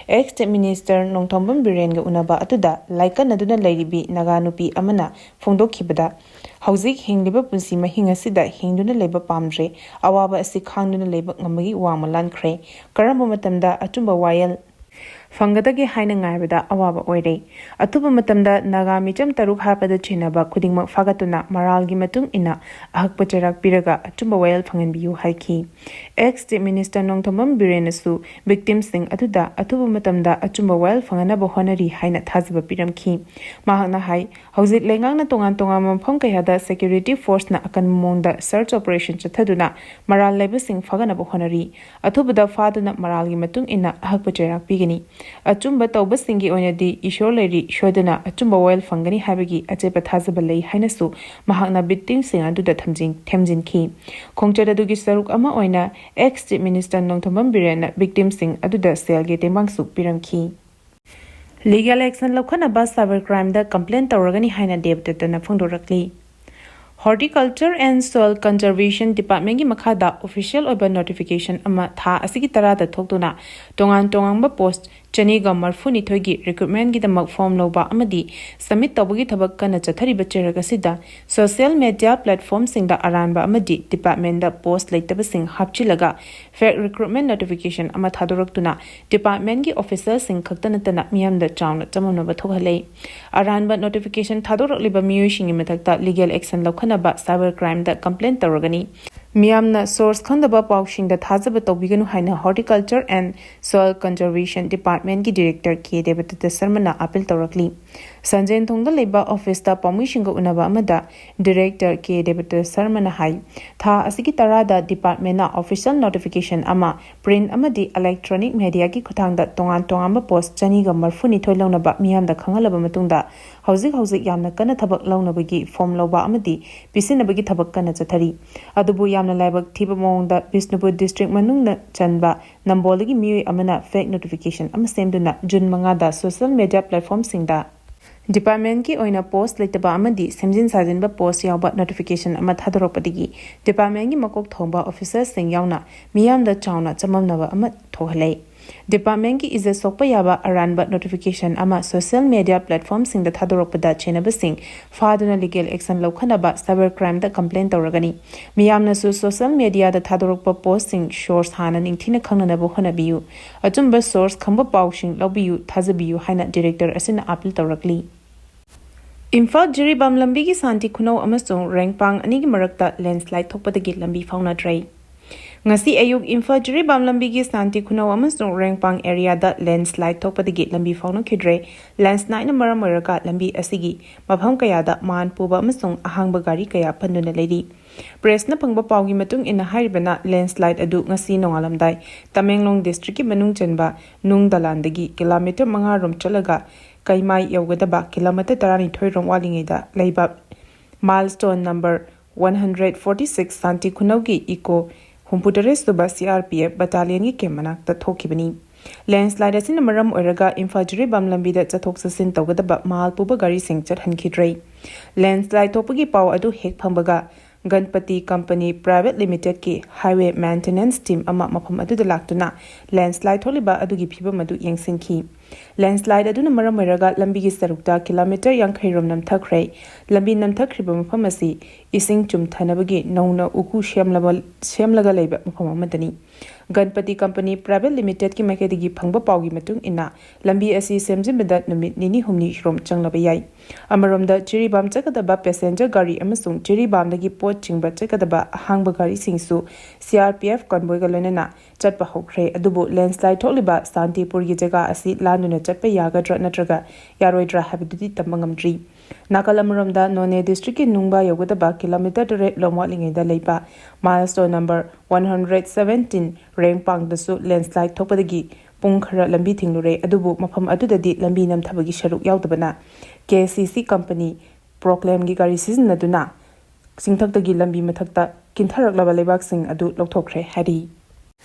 Ex Chief Minister ꯅꯣꯡꯊꯣꯝꯕꯝ ꯕꯤꯔꯦꯟꯒ ꯎꯅꯕ ꯑꯗꯨꯗ ꯂꯥꯏꯀꯠꯅꯗꯨꯅ ꯂꯩꯔꯤꯕꯤ ꯅꯥꯒꯥ ꯅꯨꯄꯤ ꯑꯃꯅ ꯐꯣꯡꯗꯣꯛꯈꯤꯕꯗ, ꯍꯧꯖꯤꯛ ꯍꯤꯡꯂꯤꯕ ꯄꯨꯟꯁꯤ ꯃꯍꯤꯡ ꯑꯁꯤꯗ ꯍꯤꯡꯗꯨꯅ ꯂꯩꯕ ꯄꯥꯝꯗ꯭ꯔꯦ꯫ ꯑꯋꯥꯕ ꯑꯁꯤ ꯈꯥꯡꯗꯨꯅ ꯂꯩꯕ ꯉꯝꯕꯒꯤ ꯋꯥꯡꯃ ꯂꯥꯟꯈ꯭ꯔꯦ꯫ ꯀꯔꯝꯕ ꯃꯇꯝꯗ ꯑꯆꯨꯝꯕ ꯋꯥꯌꯦꯜ ꯐꯪꯒꯗꯒꯦ ꯍꯥꯏꯅ ꯉꯥꯏꯕꯗ ꯑꯋꯥꯕ ꯑꯣꯏꯔꯦ꯫ ꯑꯊꯨꯕ ꯃꯇꯝꯗ ꯅꯥꯒꯥ ꯃꯤꯆꯝ ꯇꯔꯨꯛ ꯍꯥꯠꯄꯗ ꯆꯦꯟꯅꯕ ꯈꯨꯗꯤꯡꯃꯛ ꯐꯥꯒꯠꯇꯨꯅ ꯃꯔꯥꯜꯒꯤ ꯃꯇꯨꯡ ꯏꯟꯅ ꯑꯍꯛꯄ ꯆꯩꯔꯥꯛ ꯄꯤꯔꯒ ꯑꯆꯨꯝꯕ ꯋꯥꯌꯦꯜ ꯐꯪꯍꯟꯕꯤꯌꯨ ꯍꯥꯏꯈꯤ꯫ Ex Chief Minister ꯅꯣꯡꯊꯣꯝꯕꯝ ꯕꯤꯔꯦꯟꯅꯁꯨ victimꯁꯤꯡ ꯑꯗꯨꯗ ꯑꯊꯨꯕ ꯃꯇꯝꯗ ꯑꯆꯨꯝꯕ ꯋꯥꯌꯦꯜ ꯐꯪꯍꯟꯅꯕ ꯍꯣꯠꯅꯔꯤ ꯍꯥꯏꯅ ꯊꯥꯖꯕ ꯄꯤꯔꯝꯈꯤ꯫ ꯃꯍꯥꯛꯅ ꯍꯥꯏ, ꯍꯧꯖꯤꯛ ꯂꯩꯉꯥꯛꯅ ꯇꯣꯉꯥꯟ ꯇꯣꯉꯥꯟꯕ ꯃꯐꯝ ꯀꯌꯥꯗ security forceꯅ ꯑꯀꯟꯕ ꯃꯑꯣꯡꯗ search operation ꯆꯠꯊꯗꯨꯅ ꯃꯔꯥꯜ ꯂꯩꯕꯁꯤꯡ ꯐꯥꯒꯠꯅꯕ ꯍꯣꯠꯅꯔꯤ꯫ ꯑꯊꯨꯕꯗ ꯐꯥꯗꯨꯅ ꯃꯔꯥꯜꯒꯤ ꯃꯇꯨꯡ ꯏꯟꯅ ꯑꯍꯛꯄ ꯆꯩꯔꯥꯛ ꯄꯤꯒꯅꯤ꯫ ꯑꯆꯨꯝꯕ ꯇꯧꯕꯁꯤꯡꯒꯤ ꯑꯣꯏꯅꯗꯤ ꯏꯁꯣꯔ ꯂꯩꯔꯤ, ꯁꯣꯏꯗꯅ ꯑꯆꯨꯝꯕ ꯋꯥꯌꯦꯜ ꯐꯪꯒꯅꯤ ꯍꯥꯏꯕꯒꯤ ꯑꯆꯦꯠꯄ ꯊꯥꯖꯕ ꯂꯩ ꯍꯥꯏꯅꯁꯨ ꯃꯍꯥꯛꯅ victimꯁꯤꯡ ꯑꯗꯨꯗ ꯊꯝꯖꯤꯟ-, ꯊꯦꯝꯖꯤꯟꯈꯤ꯫ ꯈꯣꯡꯆꯠ ꯑꯗꯨꯒꯤ ꯁꯔꯨꯛ ꯑꯃ ꯑꯣꯏꯅ ex Chief Minister ꯅꯣꯡꯊꯣꯝꯕꯝ ꯕꯤꯔꯦꯟꯅ victimꯁꯤꯡ ꯑꯗꯨꯗ ꯁꯦꯜꯒꯤ ꯇꯦꯡꯕꯥꯡꯁꯨ ꯄꯤꯔꯝꯈꯤ꯫ Legal action ꯂꯧꯈꯠꯅꯕ cyber crimeꯗ complain ꯇꯧꯔꯒꯅꯤ ꯍꯥꯏꯅ ꯗꯦꯕꯗꯠꯇꯅ ꯐꯣꯡꯗꯣꯔꯛꯂꯤ꯫ Horticulture and Soil Conservation Departmentꯀꯤ ꯃꯈꯥꯗ official ꯑꯣꯏꯕ notification ꯑꯃ ꯊꯥ ꯑꯁꯤꯒꯤ ꯇꯔꯥꯗ ꯊꯣꯛꯇꯨꯅ ꯇꯣꯉꯥꯟ ꯇꯣꯉꯥꯟꯕ post ꯆꯅꯤꯒ ꯃꯔꯐꯨꯅꯤꯊꯣꯏꯒꯤ recruitmentꯒꯤꯗꯃꯛ form ꯂꯧꯕ ꯑꯃꯗꯤ submit ꯇꯧꯕꯒꯤ ꯊꯕꯛ ꯀꯟꯅ ꯆꯠꯊꯔꯤꯕ ꯆꯩꯔꯛ ꯑꯁꯤꯗ social media platformꯁꯤꯡꯗ ꯑꯔꯥꯟꯕ ꯑꯃꯗꯤ departmentꯗ post ꯂꯩꯇꯕꯁꯤꯡ ꯍꯥꯞꯆꯤꯜꯂꯒ fake recruitment notification ꯑꯃ ꯊꯥꯗꯣꯔꯛꯇꯨꯅ departmentꯀꯤ officerꯁꯤꯡ ꯈꯛꯇ ꯅꯠꯇꯅ ꯃꯤꯌꯥꯝꯗ ꯆꯥꯎꯅ ꯆꯃꯝꯅꯕ ꯊꯣꯛꯍꯜꯂꯦ꯫ ꯑꯔꯥꯟꯕ notification ꯊꯥꯗꯣꯔꯛꯂꯤꯕ ꯃꯤꯑꯣꯏꯁꯤꯡꯒꯤ ꯃꯊꯛꯇ legal action ꯂꯧꯈꯠꯅꯕ cyber crimeꯗ complain ꯇꯧꯔꯒꯅꯤ꯫ ꯃꯤꯌꯥꯝꯅ ꯁꯣꯔꯁ ꯈꯪꯗꯕ ꯄꯥꯎꯁꯤꯡꯗ ꯊꯥꯖꯕ ꯇꯧꯕꯤꯒꯅꯨ ꯍꯥꯏꯅ Horticulture and Soil Conservation Departmentꯀꯤ Director ꯀꯦ ꯗꯦꯕꯗꯠꯇ ꯁꯔꯃꯅ ꯑꯥꯄꯤꯜ ꯇꯧꯔꯛꯂꯤ꯫ ꯁꯟꯖꯦꯟꯊꯣꯡꯗ ꯂꯩꯕ ꯑꯣꯐꯤꯁꯇ ꯄꯥꯎꯃꯤꯁꯤꯡꯒ ꯎꯅꯕ ꯑꯃꯗ Director ꯀꯦ ꯗꯦꯕꯗꯠꯇ ꯁꯔꯃꯅ ꯍꯥꯏ, ꯊꯥ ꯑꯁꯤꯒꯤ ꯇꯔꯥꯗ ꯗꯤꯄꯥꯔꯠꯃꯦꯟꯅ ꯑꯣꯐꯤꯁꯤꯌꯦꯜ ꯅꯣꯇꯤꯐꯤꯀꯦꯁꯟ ꯑꯃ ꯄ꯭ꯔꯤꯟ ꯑꯃꯗꯤ ꯏꯂꯦꯛꯇ꯭ꯔꯣꯅꯤꯛ ꯃꯦꯗꯤꯌꯥꯒꯤ ꯈꯨꯠꯊꯥꯡꯗ ꯇꯣꯉꯥꯟ ꯇꯣꯉꯥꯟꯕ ꯄꯣꯁ ꯆꯅꯤꯒ ꯃꯔꯐꯨꯅꯤꯊꯣꯏ ꯂꯧꯅꯕ ꯃꯤꯌꯥꯝꯗ ꯈꯪꯍꯜꯂꯕ ꯃꯇꯨꯡꯗ, ꯍꯧꯖꯤꯛ ꯍꯧꯖꯤꯛ ꯌꯥꯝꯅ ꯀꯟꯅ ꯊꯕꯛ ꯂꯧꯅꯕꯒꯤ ꯐꯣꯝ ꯂꯧꯕ ꯑꯃꯗꯤ ꯄꯤꯁꯤꯟꯅꯕꯒꯤ ꯊꯕꯛ ꯀꯟꯅ ꯆꯠꯊꯔꯤ꯫ ꯑꯗꯨꯕꯨ ꯌꯥꯝꯅ ꯂꯥꯏꯕꯛ ꯊꯤꯕ ꯃꯑꯣꯡꯗ ꯕꯤꯁꯅꯨꯄꯨꯔ ꯗꯤꯁꯇ꯭ꯔꯤꯛ ꯃꯅꯨꯡꯗ ꯆꯟꯕ ꯅꯝꯕꯣꯜꯗꯒꯤ ꯃꯤꯑꯣꯏ ꯑꯃꯅ ꯐꯦꯛ ꯅꯣꯇꯤꯐꯤꯀꯦꯁꯟ ꯑꯃ ꯁꯦꯝꯗꯨꯅ ꯖꯨꯟ ꯃꯉꯥꯗ ꯁꯣꯁꯤꯌꯦꯜ ꯃꯦꯗꯤꯌꯥ ꯄ꯭ꯂꯦꯠꯐꯣꯝꯁꯤꯡꯗ ꯗꯤꯄꯥꯔꯠꯃꯦꯟꯠꯀꯤ ꯑꯣꯏꯅ ꯄꯣꯁ ꯂꯩꯇꯕ ꯑꯃꯗꯤ ꯁꯦꯝꯖꯤꯟ ꯁꯥꯖꯤꯟꯕ ꯄꯣꯁ ꯌꯥꯎꯕ ꯅꯣꯇꯤꯐꯤꯀꯦꯁꯟ ꯑꯃ ꯊꯥꯗꯣꯔꯛꯄꯗꯒꯤ ꯗꯤꯄꯥꯔꯠꯃꯦꯟꯠꯀꯤ ꯃꯀꯣꯛ ꯊꯣꯡꯕ ꯑꯣꯐꯤꯁꯔꯁꯤꯡ ꯌꯥꯎꯅ ꯃꯤꯌꯥꯝꯗ ꯆꯥꯎꯅ ꯆꯃꯝꯅꯕ ꯑꯃ ꯊꯣꯛꯍꯜꯂꯦ꯫ ꯗꯤꯄꯥꯔꯠꯃꯦꯟꯠꯀꯤ ꯏꯖꯠ ꯁꯣꯛꯄ ꯌꯥꯕ ꯑꯔꯥꯟꯕ ꯅꯣꯇꯤꯐꯤꯀꯦꯁꯟ ꯑꯃ ꯁꯣꯁꯤꯌꯦꯜ ꯃꯦꯗꯤꯌꯥ ꯄ꯭ꯂꯦꯠꯐꯣꯝꯁꯤꯡꯗ ꯊꯥꯗꯣꯔꯛꯄꯗ ꯆꯦꯟꯅꯕꯁꯤꯡ ꯐꯥꯗꯨꯅ ꯂꯤꯒꯦꯜ ꯑꯦꯛꯁꯟ ꯂꯧꯈꯠꯅꯕ ꯁꯥꯏꯕꯔ ꯀ꯭ꯔꯥꯏꯝꯗ ꯀꯝꯄ꯭ꯂꯦꯟ ꯇꯧꯔꯒꯅꯤ꯫ ꯃꯤꯌꯥꯝꯅꯁꯨ ꯁꯣꯁꯤꯌꯦꯜ ꯃꯦꯗꯤꯌꯥꯗ ꯊꯥꯗꯣꯔꯛꯄ ꯄꯣꯁꯁꯤꯡ ꯁꯣꯔꯁ ꯍꯥꯟꯅ ꯅꯤꯡꯊꯤꯅ ꯈꯪꯅꯅꯕ ꯍꯣꯠꯅꯕꯤꯌꯨ꯫ ꯑꯆꯨꯝꯕ ꯁꯣꯔꯁ ꯈꯪꯕ ꯄꯥꯎꯁꯤꯡ ꯂꯧꯕꯤꯌꯨ, ꯊꯥꯖꯕꯤꯌꯨ ꯍꯥꯏꯅ ꯗꯤꯔꯦꯛꯇꯔ ꯑꯁꯤꯅ ꯑꯥꯄꯤꯜ ꯇꯧꯔꯛꯂꯤ꯫ ꯏꯝꯐꯥꯜ ꯖꯤꯔꯤꯕꯥꯝ ꯂꯝꯕꯤꯒꯤ ꯁꯥꯟꯇꯤ ꯈꯨꯅꯧ ꯑꯃꯁꯨꯡ ꯔꯦꯡꯄꯥꯡ ꯑꯅꯤꯒꯤ ꯃꯔꯛꯇ ꯂꯦꯟꯁꯂꯥꯏꯗ ꯊꯣꯛꯄꯗꯒꯤ ꯂꯝꯕꯤ ꯐꯥꯎꯅꯗ꯭ꯔꯦ꯫ ꯉꯁꯤ ꯑꯌꯨꯛ ꯏꯝꯐꯥꯜ ꯖꯤꯔꯤꯕꯥꯝ ꯂꯝꯕꯤꯒꯤ ꯁꯥꯟꯇꯤ ꯈꯨꯅꯧ ꯑꯃꯁꯨꯡ ꯔꯦꯡꯄꯥꯡ ꯑꯦꯔꯤꯌꯥꯗ ꯂꯦꯟꯁꯂꯥꯏꯗ ꯊꯣꯛꯄꯗꯒꯤ ꯂꯝꯕꯤ ꯐꯥꯎꯅꯈꯤꯗ꯭ꯔꯦ꯫ ꯂꯦꯟꯁꯂꯥꯏꯗꯅ ꯃꯔꯝ ꯑꯣꯏꯔꯒ ꯂꯝꯕꯤ ꯑꯁꯤꯒꯤ ꯃꯐꯝ ꯀꯌꯥꯗ ꯃꯥꯟ ꯄꯨꯕ ꯑꯃꯁꯨꯡ ꯑꯍꯥꯡꯕ ꯒꯥꯔꯤ ꯀꯌꯥ ꯄꯟꯗꯨꯅ ꯂꯩꯔꯤ꯫ ꯄ꯭ꯔꯦꯁꯅ ꯐꯪꯕ ꯄꯥꯎꯒꯤ ꯃꯇꯨꯡ ꯏꯟꯅ ꯍꯥꯏꯔꯤꯕꯅ ꯂꯦꯟꯁꯂꯥꯏꯗ ꯑꯗꯨ ꯉꯁꯤ ꯅꯣꯡꯉꯥꯜꯂꯝꯗꯥꯏ ꯇꯃꯦꯡꯂꯣꯡ ꯗꯤꯁꯇ꯭ꯔꯤꯛꯀꯤ ꯃꯅꯨꯡ ꯆꯟꯕ ꯅꯨꯡ ꯗꯂꯥꯟꯗꯒꯤ ꯀꯤꯂꯣꯃꯤꯇꯔ ꯃꯉꯥ ꯔꯣꯝ ꯆꯠꯂꯒ ꯀꯩꯃꯥꯏ ꯌꯧꯒꯗꯕ ꯀꯤꯂꯣꯃꯤꯇꯔ ꯇꯔꯥꯅꯤꯊꯣꯏ ꯔꯣꯝ ꯋꯥꯠꯂꯤꯉꯩꯗ ꯂꯩꯕ milestone number one hundred forty six ꯁꯥꯟꯇꯤ ꯈꯨꯅꯧꯒꯤ ꯏꯀꯣ ꯍꯨꯝꯐꯨꯇꯔꯦꯠ ꯁꯨꯕ ꯁꯤ ꯑꯥꯔ ꯄꯤ ꯑꯦꯐ ꯕꯇꯥꯂꯤꯌꯟꯒꯤ ꯀꯦꯝꯞ ꯃꯅꯥꯛꯇ ꯊꯣꯛꯈꯤꯕꯅꯤ꯫ ꯂꯦꯟꯁꯂꯥꯏꯗ ꯑꯁꯤꯅ ꯃꯔꯝ ꯑꯣꯏꯔꯒ ꯏꯝꯐꯥꯜ ꯖꯤꯔꯤꯕꯥꯝ ꯂꯝꯕꯤꯗ ꯆꯠꯊꯣꯛ ꯆꯠꯁꯤꯟ ꯇꯧꯒꯗꯕ ꯃꯥꯜ ꯄꯨꯕ ꯒꯥꯔꯤꯁꯤꯡ ꯆꯠꯍꯟꯈꯤꯗ꯭ꯔꯦ꯫ ꯂꯦꯟꯁꯂꯥꯏꯗ ꯊꯣꯛꯄꯒꯤ ꯄꯥꯎ ꯑꯗꯨ ꯍꯦꯛ ꯐꯪꯕꯒ ꯒꯟꯄꯇꯤ ꯀꯝꯄꯅꯤ ꯄ꯭ꯔꯥꯏꯚꯦꯠ ꯂꯤꯃꯤꯇꯦꯗꯀꯤ ꯍꯥꯏꯋꯦ ꯃꯦꯟꯇꯦꯅꯦꯟꯁ ꯇꯤꯝ ꯑꯃ ꯃꯐꯝ ꯑꯗꯨꯗ ꯂꯥꯛꯇꯨꯅ ꯂꯦꯟꯁꯂꯥꯏꯗ ꯊꯣꯛꯂꯤꯕ ꯑꯗꯨꯒꯤ ꯐꯤꯕꯝ ꯑꯗꯨ ꯌꯦꯡꯁꯤꯟꯈꯤ꯫ ꯂꯦꯟꯁꯂꯥꯏꯗ ꯑꯗꯨꯅ ꯃꯔꯝ ꯑꯣꯏꯔꯒ ꯂꯝꯕꯤꯒꯤ ꯁꯔꯨꯛꯇ ꯀꯤꯂꯣꯃꯤꯇꯔ ꯌꯥꯡꯈꯩ ꯔꯣꯝ ꯅꯝꯊꯈ꯭ꯔꯦ꯫ ꯂꯝꯕꯤ ꯅꯝꯊꯈ꯭ꯔꯤꯕ ꯃꯐꯝ ꯑꯁꯤ ꯏꯁꯤꯡ ꯆꯨꯝꯊꯅꯕꯒꯤ ꯅꯧꯅ ꯎꯀꯨ ꯁꯦꯝꯂꯕ-, ꯁꯦꯝꯂꯒ ꯂꯩꯕ ꯃꯐꯝ ꯑꯃꯗꯅꯤ꯫ ꯒꯟꯄꯇꯤ ꯀꯝꯄꯅꯤ ꯄ꯭ꯔꯥꯏꯚꯦꯠ ꯂꯤꯃꯤꯇꯦꯗꯀꯤ ꯃꯥꯏꯀꯩꯗꯒꯤ ꯐꯪꯕ ꯄꯥꯎꯒꯤ ꯃꯇꯨꯡ ꯏꯟꯅ, ꯂꯝꯕꯤ ꯑꯁꯤ ꯁꯦꯝꯖꯤꯟꯕꯗ ꯅꯨꯃꯤꯠ ꯅꯤꯅꯤ ꯍꯨꯝꯅꯤ ꯔꯣꯝ ꯆꯪꯂꯕ ꯌꯥꯏ꯫ ꯑꯃꯔꯣꯝꯗ, ꯖꯤꯔꯤꯕꯥꯝ ꯆꯠꯀꯗꯕ ꯄꯦꯁꯦꯟꯖꯔ ꯒꯥꯔꯤ ꯑꯃꯁꯨꯡ ꯖꯤꯔꯤꯕꯥꯝꯗꯒꯤ ꯄꯣꯠ ꯆꯤꯡꯕ ꯆꯠꯀꯗꯕ ꯑꯍꯥꯡꯕ ꯒꯥꯔꯤꯁꯤꯡꯁꯨ ꯁꯤ ꯑꯥꯔ ꯄꯤ ꯑꯦꯐ ꯀꯟꯚꯣꯏꯒ ꯂꯣꯏꯅꯅ ꯆꯠꯄ ꯍꯧꯈ꯭ꯔꯦ꯫ ꯑꯗꯨꯕꯨ ꯂꯦꯟꯁꯂꯥꯏꯗ ꯊꯣꯛꯂꯤꯕ ꯁꯥꯟꯇꯤꯄꯨꯔꯒꯤ ꯖꯒꯥ ꯑꯁꯤ ꯂꯥꯟꯗꯨꯅ ꯆꯠꯄ ꯌꯥꯒꯗ꯭ꯔꯥ ꯅꯠꯇ꯭ꯔꯒ ꯌꯥꯔꯣꯏꯗ꯭ꯔꯥ ꯍꯥꯏꯕꯗꯨꯗꯤ ꯇꯝꯕ ꯉꯝꯗ꯭ꯔꯤ꯫ ꯅꯥꯀꯜ ꯑꯃꯔꯣꯝꯗ, ꯅꯣꯅꯦ ꯗꯤꯁꯇ꯭ꯔꯤꯛꯀꯤ ꯅꯨꯡꯕ ꯌꯧꯒꯗꯕ ꯀꯤꯂꯣꯃꯤꯇꯔ ꯇꯔꯦꯠ ꯂꯣꯝ ꯋꯥꯠꯂꯤꯉꯩꯗ ꯂꯩꯕ ꯃꯥꯏꯜꯁꯇꯣꯟ ꯅꯝꯕꯔ ꯋꯥꯟ ꯍꯟꯗ꯭ꯔꯦꯠ ꯁꯚꯦꯟꯇꯤꯟ ꯔꯦꯡꯄꯥꯡꯗꯁꯨ ꯂꯦꯟꯁꯂꯥꯏꯗ ꯊꯣꯛꯄꯗꯒꯤ ꯄꯨꯡ ꯈꯔ ꯂꯝꯕꯤ ꯊꯤꯡꯂꯨꯔꯦ꯫ ꯑꯗꯨꯕꯨ ꯃꯐꯝ ꯑꯗꯨꯗꯗꯤ ꯂꯝꯕꯤ ꯅꯝꯊꯕꯒꯤ ꯁꯔꯨꯛ ꯌꯥꯎꯗꯕꯅ ꯀꯦ ꯁꯤ ꯁꯤ ꯀꯝꯄꯅꯤ ꯄ꯭ꯔꯣꯀ꯭ꯂꯦꯝꯒꯤ ꯒꯥꯔꯤ ꯁꯤꯖꯤꯟꯅꯗꯨꯅ ꯆꯤꯡꯊꯛꯇꯒꯤ ꯂꯝꯕꯤ ꯃꯊꯛꯇ ꯀꯤꯟꯊꯔꯛꯂꯕ ꯂꯩꯕꯥꯛꯁꯤꯡ ꯑꯗꯨ ꯂꯧꯊꯣꯛꯈ꯭ꯔꯦ ꯍꯥꯏꯔꯤ꯫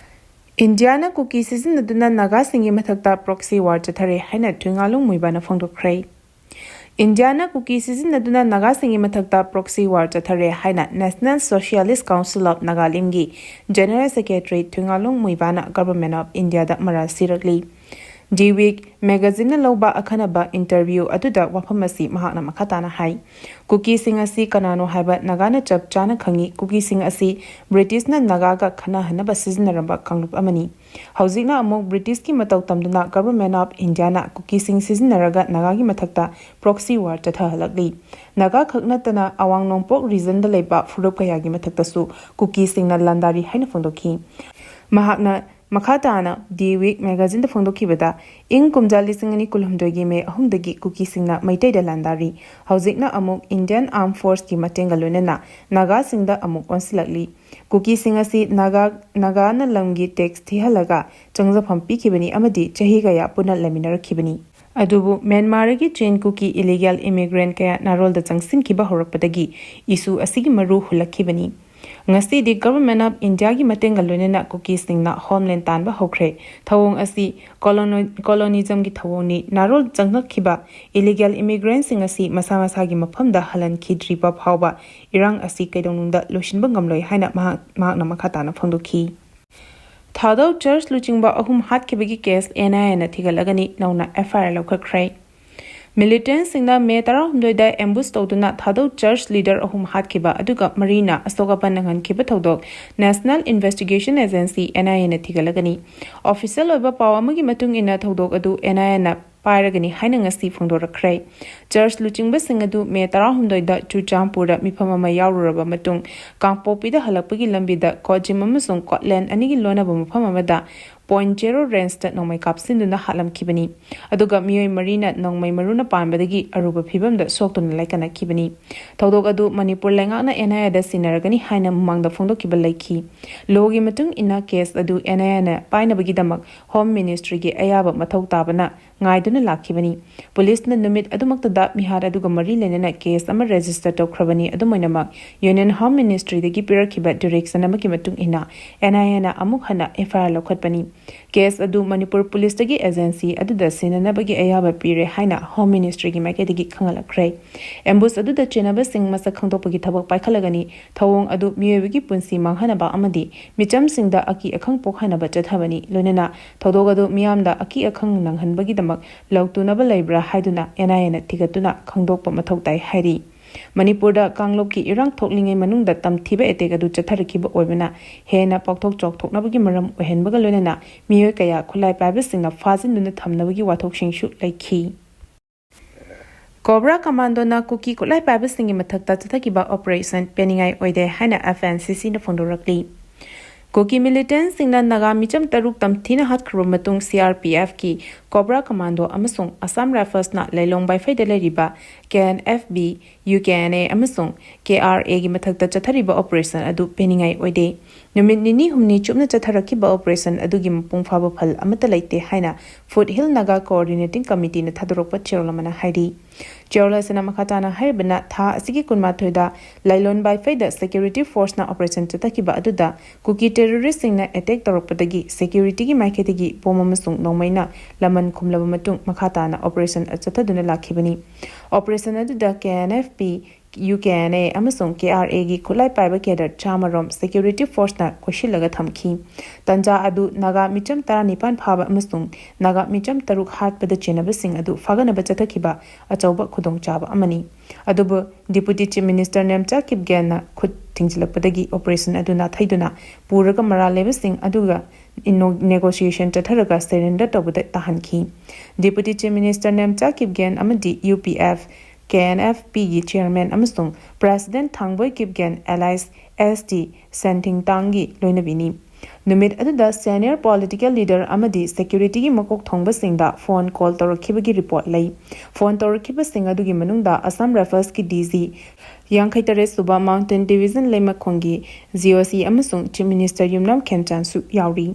ꯏꯟꯗꯤꯌꯥꯅ ꯀꯨꯀꯤ ꯁꯤꯖꯤꯟꯅꯗꯨꯅ ꯅꯥꯒꯥꯁꯤꯡꯒꯤ ꯃꯊꯛꯇ ꯄ꯭ꯔꯣꯛꯁꯤ ꯋꯥꯔ ꯆꯠꯊꯔꯦ ꯍꯥꯏꯅ ꯊꯨꯏꯉꯥꯂꯨꯡ ꯃꯨꯏꯕꯥꯅ ꯐꯣꯡꯗꯣꯛꯈ꯭ꯔꯦ꯫ ꯏꯟꯗꯤꯌꯥꯅ ꯀꯨꯀꯤ ꯁꯤꯖꯤꯟꯅꯗꯨꯅ ꯅꯥꯒꯥꯁꯤꯡꯒꯤ ꯃꯊꯛꯇ ꯄ꯭ꯔꯣꯛꯁꯤ ꯋꯥꯔ ꯆꯠꯊꯔꯦ ꯍꯥꯏꯅ National Socialist Council of Nagalimꯒꯤ ꯖꯦꯅꯔꯦꯜ ꯁꯦꯀ꯭ꯔꯦꯇꯔꯤ ꯊꯨꯏꯉꯥꯂꯨꯡ ꯃꯨꯏꯕꯥꯅ Government of Indiaꯗ ꯃꯔꯥꯜ ꯁꯤꯔꯛꯂꯤ꯫ ꯗꯤ ꯋꯤꯛ ꯃꯦꯒꯥꯖꯤꯟꯅ ꯂꯧꯕ ꯑꯈꯟꯅꯕ ꯏꯟꯇꯔꯚ꯭ꯌꯨ ꯑꯗꯨꯗ ꯋꯥꯐꯝ ꯑꯁꯤ ꯃꯍꯥꯛꯅ ꯃꯈꯥ ꯇꯥꯅ ꯍꯥꯏ, ꯀꯨꯀꯤꯁꯤꯡ ꯑꯁꯤ ꯀꯅꯥꯅꯣ ꯍꯥꯏꯕ ꯅꯥꯒꯥꯅ ꯆꯞ ꯆꯥꯅ ꯈꯪꯏ꯫ ꯀꯨꯀꯤꯁꯤꯡ ꯑꯁꯤ ꯕ꯭ꯔꯤꯇꯤꯁꯅ ꯅꯥꯒꯥꯒ ꯈꯠꯅꯍꯟꯅꯕ ꯁꯤꯖꯤꯟꯅꯔꯝꯕ ꯀꯥꯡꯂꯨꯞ ꯑꯃꯅꯤ꯫ ꯍꯧꯖꯤꯛꯅ ꯑꯃꯨꯛ ꯕ꯭ꯔꯤꯇꯤꯁꯀꯤ ꯃꯇꯧ ꯇꯝꯗꯨꯅ Government of Indiaꯅ ꯀꯨꯀꯤꯁꯤꯡ ꯁꯤꯖꯤꯟꯅꯔꯒ ꯅꯥꯒꯥꯒꯤ ꯃꯊꯛꯇ ꯄ꯭ꯔꯣꯛꯁꯤ ꯋꯥꯔ ꯆꯠꯊꯍꯜꯂꯛꯂꯤ꯫ ꯅꯥꯒꯥ ꯈꯛ ꯅꯠꯇꯅ ꯑꯋꯥꯡ ꯅꯣꯡꯄꯣꯛ ꯔꯤꯖꯟꯗ ꯂꯩꯕ ꯐꯨꯔꯨꯞ ꯀꯌꯥꯒꯤ ꯃꯊꯛꯇꯁꯨ ꯀꯨꯀꯤꯁꯤꯡꯅ ꯂꯥꯟꯗꯥꯔꯤ ꯍꯥꯏꯅ ꯐꯣꯡꯗꯣꯛꯈꯤ꯫ ꯃꯍꯥꯛꯅ ꯃꯈꯥ ꯇꯥꯅ ꯗꯤ ꯋꯤꯛ ꯃꯦꯒꯥꯖꯤꯟꯗ ꯐꯣꯡꯗꯣꯛꯈꯤꯕꯗ, ꯏꯪ ꯀꯨꯝꯖꯥ ꯂꯤꯁꯤꯡ ꯑꯅꯤ ꯀꯨꯟꯍꯨꯝꯗꯣꯏꯒꯤ ꯃꯦ ꯑꯍꯨꯝꯗꯒꯤ ꯀꯨꯀꯤꯁꯤꯡꯅ ꯃꯩꯇꯩꯗ ꯂꯥꯟꯗꯥꯔꯤ꯫ ꯍꯧꯖꯤꯛꯅ ꯑꯃꯨꯛ Indian Armed Forceꯀꯤ ꯃꯇꯦꯡꯒ ꯂꯣꯏꯅꯅ ꯅꯥꯒꯥꯁꯤꯡꯗ ꯑꯃꯨꯛ ꯑꯣꯟꯁꯤꯜꯂꯛꯂꯤ꯫ ꯀꯨꯀꯤꯁꯤꯡ ꯑꯁꯤ ꯅꯥꯒꯥ, ꯅꯥꯒꯥꯅ ꯂꯝꯒꯤ ꯇꯦꯛꯁ ꯊꯤꯍꯜꯂꯒ ꯆꯪꯖꯐꯝ ꯄꯤꯈꯤꯕꯅꯤ ꯑꯃꯗꯤ ꯆꯍꯤ ꯀꯌꯥ ꯄꯨꯟꯅ ꯂꯩꯃꯤꯟꯅꯔꯛꯈꯤꯕꯅꯤ꯫ ꯑꯗꯨꯕꯨ ꯃ꯭ꯌꯥꯟꯃꯥꯔꯒꯤ ꯆꯦꯟ ꯀꯨꯀꯤ ꯏꯂꯤꯒꯦꯜ ꯏꯃꯤꯒ꯭ꯔꯦꯟ ꯀꯌꯥ ꯅꯥꯔꯣꯜꯗ ꯆꯪꯁꯤꯟꯈꯤꯕ ꯍꯧꯔꯛꯄꯗꯒꯤ ꯏꯁꯨ ꯑꯁꯤꯒꯤ ꯃꯔꯨ ꯍꯨꯜꯂꯛꯈꯤꯕꯅꯤ꯫ ꯉꯁꯤꯗꯤ Government of Indiaꯒꯤ ꯃꯇꯦꯡꯒ ꯂꯣꯏꯅꯅ ꯀꯨꯀꯤꯁꯤꯡꯅ ꯍꯣꯝꯂꯦꯟ ꯇꯥꯟꯕ ꯍꯧꯈ꯭ꯔꯦ꯫ ꯊꯧꯑꯣꯡ ꯑꯁꯤ ꯀꯣꯂꯣꯅꯣ-, ꯀꯣꯂꯣꯅꯤꯖꯝꯒꯤ ꯊꯧꯑꯣꯡꯅꯤ꯫ ꯅꯥꯔꯣꯜ ꯆꯪꯂꯛꯈꯤꯕ ꯏꯂꯤꯒꯦꯜ ꯏꯃꯤꯒ꯭ꯔꯦꯟꯁꯤꯡ ꯑꯁꯤ ꯃꯁꯥ ꯃꯁꯥꯒꯤ ꯃꯐꯝꯗ ꯍꯜꯍꯟꯈꯤꯗ꯭ꯔꯤꯕ ꯐꯥꯎꯕ ꯏꯔꯥꯡ ꯑꯁꯤ ꯀꯩꯗꯧꯅꯨꯡꯗ ꯂꯣꯏꯁꯤꯟꯕ ꯉꯝꯂꯣꯏ ꯍꯥꯏꯅ ꯃꯍꯥꯛ, ꯃꯍꯥꯛꯅ ꯃꯈꯥ ꯇꯥꯅ ꯐꯣꯡꯗꯣꯛꯈꯤ꯫ ꯊꯥꯗꯧ ꯆꯔꯆ ꯂꯨꯆꯤꯡꯕ ꯑꯍꯨꯝ ꯍꯥꯠꯈꯤꯕꯒꯤ ꯀꯦꯁ ꯑꯦꯟ ꯑꯥꯏ ꯑꯦꯅ ꯊꯤꯒꯠꯂꯒꯅꯤ ꯅꯧꯅ ꯑꯦꯐ ꯑꯥꯏ ꯑꯥꯔ ꯂꯧꯈꯠꯈ꯭ꯔꯦ꯫ ꯃꯤꯂꯤꯇꯦꯟꯁꯤꯡꯅ ꯃꯦ ꯇꯔꯥꯍꯨꯝꯗꯣꯏꯗ ꯑꯦꯝꯕꯨꯁ ꯇꯧꯗꯨꯅ ꯊꯥꯗꯧ ꯆꯔꯆ ꯂꯤꯗꯔ ꯑꯍꯨꯝ ꯍꯥꯠꯈꯤꯕ ꯑꯗꯨꯒ ꯃꯔꯤꯅ ꯑꯁꯣꯛ ꯑꯄꯟ ꯅꯪꯍꯟꯈꯤꯕ ꯊꯧꯗꯣꯛ National Investigation Agency, N I A ꯅ ꯊꯤꯒꯠꯂꯒꯅꯤ꯫ ꯑꯣꯐꯤꯁꯤꯌꯦꯜ ꯑꯣꯏꯕ ꯄꯥꯎ ꯑꯃꯒꯤ ꯃꯇꯨꯡ ꯏꯟꯅ ꯊꯧꯗꯣꯛ ꯑꯗꯨ N I A ꯅ ꯄꯥꯏꯔꯒꯅꯤ ꯍꯥꯏꯅ ꯉꯁꯤ ꯐꯣꯡꯗꯣꯔꯛꯈ꯭ꯔꯦ꯫ ꯆꯔꯆ ꯂꯨꯆꯤꯡꯕꯁꯤꯡ ꯑꯗꯨ ꯃꯦ ꯇꯔꯥꯍꯨꯝꯗꯣꯏꯗ ꯆꯨꯔꯆꯥꯟꯄꯨꯔꯗ ꯃꯤꯐꯝ ꯑꯃ ꯌꯥꯎꯔꯨꯔꯕ ꯃꯇꯨꯡ ꯀꯥꯡꯄꯣꯛꯄꯤꯗ ꯍꯜꯂꯛꯄꯒꯤ ꯂꯝꯕꯤꯗ ꯀꯣꯖꯤꯝ ꯑꯃꯁꯨꯡ ꯀꯣꯠꯂꯦꯟ ꯑꯅꯤꯒꯤ ꯂꯣꯟꯅꯕ ꯃꯐꯝ ꯑꯃꯗ ꯄꯣꯏꯟꯠ ꯖꯦꯔꯣ ꯔꯦꯟꯖꯇ ꯅꯣꯡꯃꯩ ꯀꯥꯞꯁꯤꯟꯗꯨꯅ ꯍꯥꯠꯂꯝꯈꯤꯕꯅꯤ꯫ ꯑꯗꯨꯒ ꯃꯤꯑꯣꯏ ꯃꯔꯤꯅ ꯅꯣꯡꯃꯩ ꯃꯔꯨꯅ ꯄꯥꯟꯕꯗꯒꯤ ꯑꯔꯨꯕ ꯐꯤꯕꯝꯗ ꯁꯣꯛꯇꯨꯅ ꯂꯥꯏꯀꯠꯅꯈꯤꯕꯅꯤ꯫ ꯊꯧꯗꯣꯛ ꯑꯗꯨ ꯃꯅꯤꯄꯨꯔ ꯂꯩꯉꯥꯛꯅ N I A ꯗ ꯁꯤꯟꯅꯔꯒꯅꯤ ꯍꯥꯏꯅ ꯃꯃꯥꯡꯗ ꯐꯣꯡꯗꯣꯛꯈꯤꯕ ꯂꯩꯈꯤ꯫ ꯂꯣꯒꯤ ꯃꯇꯨꯡ ꯏꯟꯅ ꯀꯦꯁ ꯑꯗꯨ N I A ꯅ ꯄꯥꯏꯅꯕꯒꯤꯗꯃꯛ ꯍꯣꯝ ꯃꯤꯅꯤꯁꯇ꯭ꯔꯤꯒꯤ ꯑꯌꯥꯕ ꯃꯊꯧ ꯇꯥꯕꯅ ꯉꯥꯏꯗꯨꯅ ꯂꯥꯛꯈꯤꯕꯅꯤ꯫ ꯄꯨꯂꯤꯁꯅ ꯅꯨꯃꯤꯠ ꯑꯗꯨꯃꯛꯇꯗ ꯃꯤꯍꯥꯠ ꯑꯗꯨꯒ ꯃꯔꯤ ꯂꯩꯅꯅ ꯀꯦꯁ ꯑꯃ ꯔꯦꯖꯤꯁꯇꯔ ꯇꯧꯈ꯭ꯔꯕꯅꯤ꯫ ꯑꯗꯨꯝ ꯑꯣꯏꯅꯃꯛ, ꯌꯨꯅꯤꯌꯟ ꯍꯣꯝ ꯃꯤꯅꯤꯁꯇ꯭ꯔꯤꯗꯒꯤ ꯄꯤꯔꯛꯈꯤꯕ ꯗꯤꯔꯦꯛꯁꯟ ꯑꯃꯒꯤ ꯃꯇꯨꯡ ꯏꯟꯅ N I A ꯅ ꯑꯃꯨꯛ ꯍꯟꯅ F I R ꯂꯧꯈꯠꯄꯅꯤ꯫ ꯀꯦꯁ ꯑꯗꯨ ꯃꯅꯤꯄꯨꯔ ꯄꯨꯂꯤꯁꯇꯒꯤ ꯑꯦꯖꯦꯟꯁꯤ ꯑꯗꯨꯗ ꯁꯤꯟꯅꯅꯕꯒꯤ ꯑꯌꯥꯕ ꯄꯤꯔꯦ ꯍꯥꯏꯅ ꯍꯣꯝ ꯃꯤꯅꯤꯁꯇ꯭ꯔꯤꯒꯤ ꯃꯥꯏꯀꯩꯗꯒꯤ ꯈꯪꯍꯜꯂꯛꯈ꯭ꯔꯦ꯫ ꯑꯦꯝꯕꯨꯁ ꯑꯗꯨꯗ ꯆꯦꯟꯅꯕꯁꯤꯡ ꯃꯁꯛ ꯈꯪꯗꯣꯛꯄꯒꯤ ꯊꯕꯛ ꯄꯥꯏꯈꯠꯂꯒꯅꯤ꯫ ꯊꯧꯑꯣꯡ ꯑꯗꯨ ꯃꯤꯑꯣꯏꯕꯒꯤ ꯄꯨꯟꯁꯤ ꯃꯥꯡꯍꯟꯅꯕ ꯑꯃꯗꯤ ꯃꯤꯆꯝꯁꯤꯡꯗ ꯑꯀꯤ ꯑꯈꯪ ꯄꯣꯛꯍꯟꯅꯕ ꯆꯠꯊꯕꯅꯤ꯫ ꯂꯣꯏꯅꯅ ꯊꯧꯗꯣꯛ ꯑꯗꯨ ꯃꯤꯌꯥꯝꯗ ꯑꯀꯤ ꯑꯈꯪ ꯅꯪꯍꯟꯕꯒꯤꯗꯃꯛ ꯂꯧꯇꯨꯅꯕ ꯂꯩꯕ꯭ꯔꯥ ꯍꯥꯏꯗꯨꯅ N I A ꯅ ꯊꯤꯒꯠꯇꯨꯅ ꯈꯪꯗꯣꯛꯄ ꯃꯊꯧ ꯇꯥꯏ ꯍꯥꯏꯔꯤ꯫ ꯃꯅꯤꯄꯨꯔꯗ ꯀꯥꯡꯂꯨꯞꯀꯤ ꯏꯔꯥꯡ ꯊꯣꯛꯂꯤꯉꯩ ꯃꯅꯨꯡꯗ ꯇꯝꯊꯤꯕ ꯑꯦꯇꯦꯛ ꯑꯗꯨ ꯆꯠꯊꯔꯛꯈꯤꯕ ꯑꯣꯏꯕꯅ ꯍꯦꯟꯅ ꯄꯥꯛꯊꯣꯛ ꯆꯥꯎꯊꯣꯛꯅꯕꯒꯤ ꯃꯔꯝ ꯑꯣꯏꯍꯟꯕꯒ ꯂꯣꯏꯅꯅ ꯃꯤꯑꯣꯏ ꯀꯌꯥ ꯈꯨꯠꯂꯥꯏ ꯄꯥꯏꯕꯁꯤꯡꯅ ꯐꯥꯖꯤꯟꯗꯨꯅ ꯊꯝꯅꯕꯒꯤ ꯋꯥꯊꯣꯛꯁꯤꯡꯁꯨ ꯂꯩꯈꯤ꯫ ꯀꯣꯕ꯭ꯔꯥ ꯀꯃꯥꯟꯗꯣꯅ ꯀꯨꯀꯤ ꯈꯨꯠꯂꯥꯏ ꯄꯥꯏꯕꯁꯤꯡꯒꯤ ꯃꯊꯛꯇ ꯆꯠꯊꯈꯤꯕ ꯑꯣꯄꯔꯦꯁꯟ ꯄꯦꯟꯅꯤꯡꯉꯥꯏ ꯑꯣꯏꯗꯦ ꯍꯥꯏꯅ F N C C ꯅ ꯐꯣꯡꯗꯣꯔꯛꯂꯤ꯫ ꯀꯨꯀꯤ ꯃꯤꯂꯤꯇꯦꯟꯠꯁꯤꯡꯅ ꯅꯥꯒꯥ ꯃꯤꯆꯝ ꯇꯔꯨꯛ ꯇꯝꯊꯤꯅ ꯍꯥꯠꯈ꯭ꯔꯕ ꯃꯇꯨꯡ, C R P F ꯀꯤ ꯀꯣꯕ꯭ꯔꯥ ꯀꯃꯥꯟꯗꯣ ꯑꯃꯁꯨꯡ ꯑꯁꯥꯝ ꯔꯥꯏꯐꯜꯁꯅ ꯂꯩꯂꯣꯡ ꯕꯥꯏꯐꯩꯗ ꯂꯩꯔꯤꯕ K N F B, U K N A ꯑꯃꯁꯨꯡ K R A ꯒꯤ ꯃꯊꯛꯇ ꯆꯠꯊꯔꯤꯕ ꯑꯣꯄꯔꯦꯁꯟ ꯑꯗꯨ ꯄꯦꯟꯅꯤꯡꯉꯥꯏ ꯑꯣꯏꯗꯦ꯫ ꯅꯨꯃꯤꯠ ꯅꯤꯅꯤ ꯍꯨꯝꯅꯤ ꯆꯨꯞꯅ ꯆꯠꯊꯔꯛꯈꯤꯕ ꯑꯣꯄꯔꯦꯁꯟ ꯑꯗꯨꯒꯤ ꯃꯄꯨꯡ ꯐꯥꯕ ꯐꯜ ꯑꯃꯠꯇ ꯂꯩꯇꯦ ꯍꯥꯏꯅ Foothill Naga Coordinating Committee ꯅ ꯊꯥꯗꯣꯔꯛꯄ ꯆꯦꯔꯣꯜ ꯑꯃꯅ ꯍꯥꯏꯔꯤ꯫ ꯆꯦꯔꯣꯜ ꯑꯁꯤꯅ ꯃꯈꯥ ꯇꯥꯅ ꯍꯥꯏꯔꯤꯕꯅ, ꯊꯥ ꯑꯁꯤꯒꯤ ꯀꯨꯟꯃꯥꯊꯣꯏꯗ ꯂꯥꯏꯂꯣꯟ ꯕꯥꯏꯐꯩꯗ ꯁꯦꯀ꯭ꯌꯨꯔꯤꯇꯤ ꯐꯣꯔꯁꯅ ꯑꯣꯄꯔꯦꯁꯟ ꯆꯠꯊꯈꯤꯕ ꯑꯗꯨꯗ ꯀꯨꯀꯤ ꯇꯦꯔꯣꯔꯤꯁꯁꯤꯡꯅ ꯑꯦꯇꯦꯛ ꯇꯧꯔꯛꯄꯗꯒꯤ ꯁꯦꯀ꯭ꯌꯨꯔꯤꯇꯤꯒꯤ ꯃꯥꯏꯀꯩꯗꯒꯤ ꯕꯣꯝ ꯑꯃꯁꯨꯡ ꯅꯣꯡꯃꯩꯅ ꯂꯃꯟ ꯈꯨꯝꯂꯕ ꯃꯇꯨꯡ ꯃꯈꯥ ꯇꯥꯅ ꯑꯣꯄꯔꯦꯁꯟ ꯆꯠꯊꯗꯨꯅ ꯂꯥꯛꯈꯤꯕꯅꯤ꯫ ꯑꯣꯄꯔꯦꯁꯟ ꯑꯗꯨꯗ K N F B, U K N A ꯑꯃꯁꯨꯡ ꯀꯦ ꯑꯥꯔ ꯑꯦꯒꯤ ꯈꯨꯠꯂꯥꯏ ꯄꯥꯏꯕ ꯀꯦꯗꯔ ꯆꯥꯝꯃꯔꯣꯝ ꯁꯦꯀ꯭ꯌꯨꯔꯤꯇꯤ ꯐꯣꯔꯁꯅ ꯀꯣꯏꯁꯤꯜꯂꯒ ꯊꯝꯈꯤ꯫ ꯇꯟꯖꯥ ꯑꯗꯨ ꯅꯥꯒꯥ ꯃꯤꯆꯝ ꯇꯔꯥꯅꯤꯄꯥꯟ ꯐꯥꯕ ꯑꯃꯁꯨꯡ ꯅꯥꯒꯥ ꯃꯤꯆꯝ ꯇꯔꯨꯛ ꯍꯥꯠꯄꯗ ꯆꯦꯟꯅꯕꯁꯤꯡ ꯑꯗꯨ ꯐꯥꯒꯠꯅꯕ ꯆꯠꯊꯈꯤꯕ ꯑꯆꯧꯕ ꯈꯨꯗꯣꯡꯆꯥꯕ ꯑꯃꯅꯤ꯫ ꯑꯗꯨꯕꯨ Deputy Chief Minister ꯅꯦꯝꯆꯥ ꯀꯤꯞꯒꯦꯟꯅ ꯈꯨꯠ ꯊꯤꯡꯖꯤꯜꯂꯛꯄꯗꯒꯤ operation ꯑꯗꯨ ꯅꯥꯊꯩꯗꯨꯅ ꯄꯨꯔꯒ ꯃꯔꯥꯜ ꯂꯩꯕꯁꯤꯡ ꯑꯗꯨꯒ ꯏꯅꯣ-, negotiation ꯆꯠꯊꯔꯒ surrender ꯇꯧꯕꯗ ꯇꯥꯍꯟꯈꯤ꯫ Deputy Chief Minister Nemcha Kipgen ꯑꯃꯗꯤ U P F K N F ꯄꯤꯒꯤ chairman ꯑꯃꯁꯨꯡ president Thangboi Kipgen alias S T ꯁꯦꯟꯊꯤꯡꯇꯥꯡꯒꯤ ꯂꯣꯏꯅꯕꯤꯅꯤ꯫ ꯅꯨꯃꯤꯠ ꯑꯗꯨꯗ senior political leader ꯑꯃꯗꯤ securityꯒꯤ ꯃꯀꯣꯛ ꯊꯣꯡꯕꯁꯤꯡꯗ phone call ꯇꯧꯔꯛꯈꯤꯕꯒꯤ report ꯂꯩ꯫ Phone ꯇꯧꯔꯛꯈꯤꯕꯁꯤꯡ ꯑꯗꯨꯒꯤ ꯃꯅꯨꯡꯗ Assam Riflesꯀꯤ D G, ꯌꯥꯡꯈꯩ ꯇꯔꯦꯠ ꯁꯨꯕ Mountain Division ꯂꯩꯃꯈꯣꯡꯒꯤ G O C ꯑꯃꯁꯨꯡ Chief Minister ꯌꯨꯝꯅꯥꯝ ꯈꯦꯝꯆꯥꯟꯁꯨ ꯌꯥꯎꯔꯤ꯫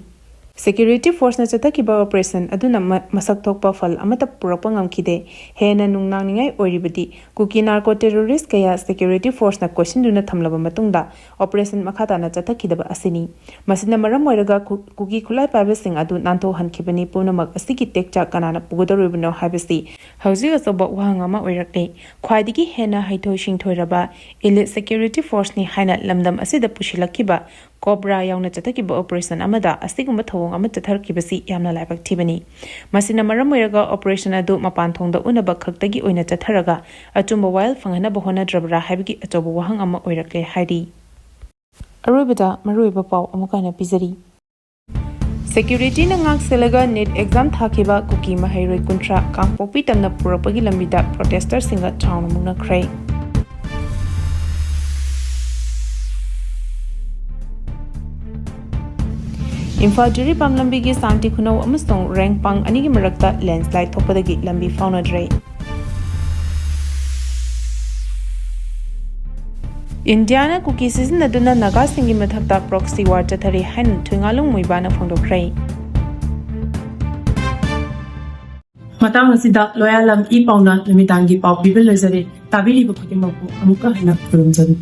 Security forceꯅ ꯆꯠꯊꯈꯤꯕ operation ꯑꯗꯨꯅ ꯃ-, ꯃꯁꯛ ꯊꯣꯛꯄ ꯐꯜ ꯑꯃꯠꯇ ꯄꯨꯔꯛꯄ ꯉꯝꯈꯤꯗꯦ꯫ ꯍꯦꯟꯅ ꯅꯨꯡꯅꯥꯡꯅꯤꯡꯉꯥꯏ ꯑꯣꯏꯔꯤꯕꯗꯤ ꯀꯨꯀꯤ narco terrorist ꯀꯌꯥ security forceꯅ ꯀꯣꯏꯁꯤꯟꯗꯨꯅ ꯊꯝꯂꯕ ꯃꯇꯨꯡꯗ operation ꯃꯈꯥ ꯇꯥꯅ ꯆꯠꯊꯈꯤꯗꯕ ꯑꯁꯤꯅꯤ꯫ ꯃꯁꯤꯅ ꯃꯔꯝ ꯑꯣꯏꯔꯒ ꯀꯨ-, ꯀꯨꯀꯤ ꯈꯨꯠꯂꯥꯏ ꯄꯥꯏꯕꯁꯤꯡ ꯑꯗꯨ ꯅꯥꯟꯊꯣꯛꯍꯟꯈꯤꯕꯅꯤ꯫ ꯄꯨꯝꯅꯃꯛ ꯑꯁꯤꯒꯤ ꯇꯦꯛꯆꯥꯛ ꯀꯅꯥꯅ ꯄꯨꯒꯗꯧꯔꯤꯕꯅꯣ ꯍꯥꯏꯕꯁꯤ ꯍꯧꯖꯤꯛ ꯑꯆꯧꯕ ꯋꯥꯍꯪ ꯑꯃ ꯑꯣꯏꯔꯛꯂꯦ꯫ ꯈ꯭ꯋꯥꯏꯗꯒꯤ ꯍꯦꯟꯅ ꯍꯩꯊꯣꯏ ꯁꯤꯡꯊꯣꯏꯔꯕ elite security forceꯅꯤ ꯍꯥꯏꯅ ꯂꯝꯗꯝ ꯑꯁꯤꯗ ꯄꯨꯁꯤꯜꯂꯛꯈꯤꯕ ꯀꯣꯕ꯭ꯔꯥ ꯌꯥꯎꯅ ꯆꯠꯊꯈꯤꯕ operation ꯑꯃꯗ ꯑꯁꯤꯒꯨꯝꯕ ꯊꯧꯑꯣꯡ ꯑꯃ ꯆꯠꯊꯔꯛꯈꯤꯕꯁꯤ ꯌꯥꯝꯅ ꯂꯥꯏꯕꯛ ꯊꯤꯕꯅꯤ꯫ ꯃꯁꯤꯅ ꯃꯔꯝ ꯑꯣꯏꯔꯒ operation ꯑꯗꯨ ꯃꯄꯥꯟ ꯊꯣꯡꯗ ꯎꯅꯕ ꯈꯛꯇꯒꯤ ꯑꯣꯏꯅ ꯆꯠꯊꯔꯒ ꯑꯆꯨꯝꯕ ꯋꯥꯌꯦꯜ ꯐꯪꯍꯟꯅꯕ ꯍꯣꯠꯅꯗ꯭ꯔꯕ꯭ꯔꯥ ꯍꯥꯏꯕꯒꯤ ꯑꯆꯧꯕ ꯋꯥꯍꯪ ꯑꯃ ꯑꯣꯏꯔꯛꯂꯦ ꯍꯥꯏꯔꯤ꯫ ꯑꯔꯣꯏꯕꯗ ꯃꯔꯨꯑꯣꯏꯕ ꯄꯥꯎ ꯑꯃꯨꯛ ꯍꯟꯅ ꯄꯤꯖꯔꯤ꯫ Securityꯅ ꯉꯥꯛ ꯁꯦꯜꯂꯒ NEET exam ꯊꯥꯈꯤꯕ ꯀꯨꯀꯤ ꯃꯍꯩꯔꯣꯏ ꯀꯨꯟꯊ꯭ꯔꯥ ꯀꯥꯡꯄꯣꯛꯄꯤ ꯇꯝꯅ ꯄꯨꯔꯛꯄꯒꯤ ꯂꯝꯕꯤꯗ protesterꯁꯤꯡꯒ ꯆꯥꯎꯅ ꯃꯨꯛꯅꯈ꯭ꯔꯦ꯫ ꯏꯝꯐꯥꯜ ꯖꯤꯔꯤꯕꯥꯝ ꯂꯝꯕꯤꯒꯤ ꯁꯥꯟꯇꯤ ꯈꯨꯅꯧ ꯑꯃꯁꯨꯡ ꯔꯦꯡꯄꯥꯡ ꯑꯅꯤꯒꯤ ꯃꯔꯛꯇ landslide ꯊꯣꯛꯄꯗꯒꯤ ꯂꯝꯕꯤ ꯐꯥꯎꯅꯗ꯭ꯔꯦ꯫ ꯏꯟꯗꯤꯌꯥꯅ ꯀꯨꯀꯤ ꯁꯤꯖꯤꯟꯅꯗꯨꯅ ꯅꯥꯒꯥꯁꯤꯡꯒꯤ ꯃꯊꯛꯇ proxy war ꯆꯠꯊꯔꯤ ꯍꯥꯏꯅ ꯊꯨꯏꯉꯥꯂꯨꯡ ꯃꯨꯏꯕꯥꯅ ꯐꯣꯡꯗꯣꯛꯈ꯭ꯔꯦ꯫ ꯃꯇꯥꯡ ꯑꯁꯤꯗ ꯂꯣꯌꯥꯂꯝ ꯏ ꯄꯥꯎꯅ ꯅꯨꯃꯤꯗꯥꯡꯒꯤ ꯄꯥꯎ ꯄꯤꯕ ꯂꯣꯏꯖꯔꯦ꯫ ꯇꯥꯕꯤꯔꯤꯕ ꯈꯨꯗꯤꯡꯃꯛꯄꯨ ꯑꯃꯨꯛꯀ ꯍꯟꯅ ꯈꯨꯔꯨꯝꯖꯔꯤ꯫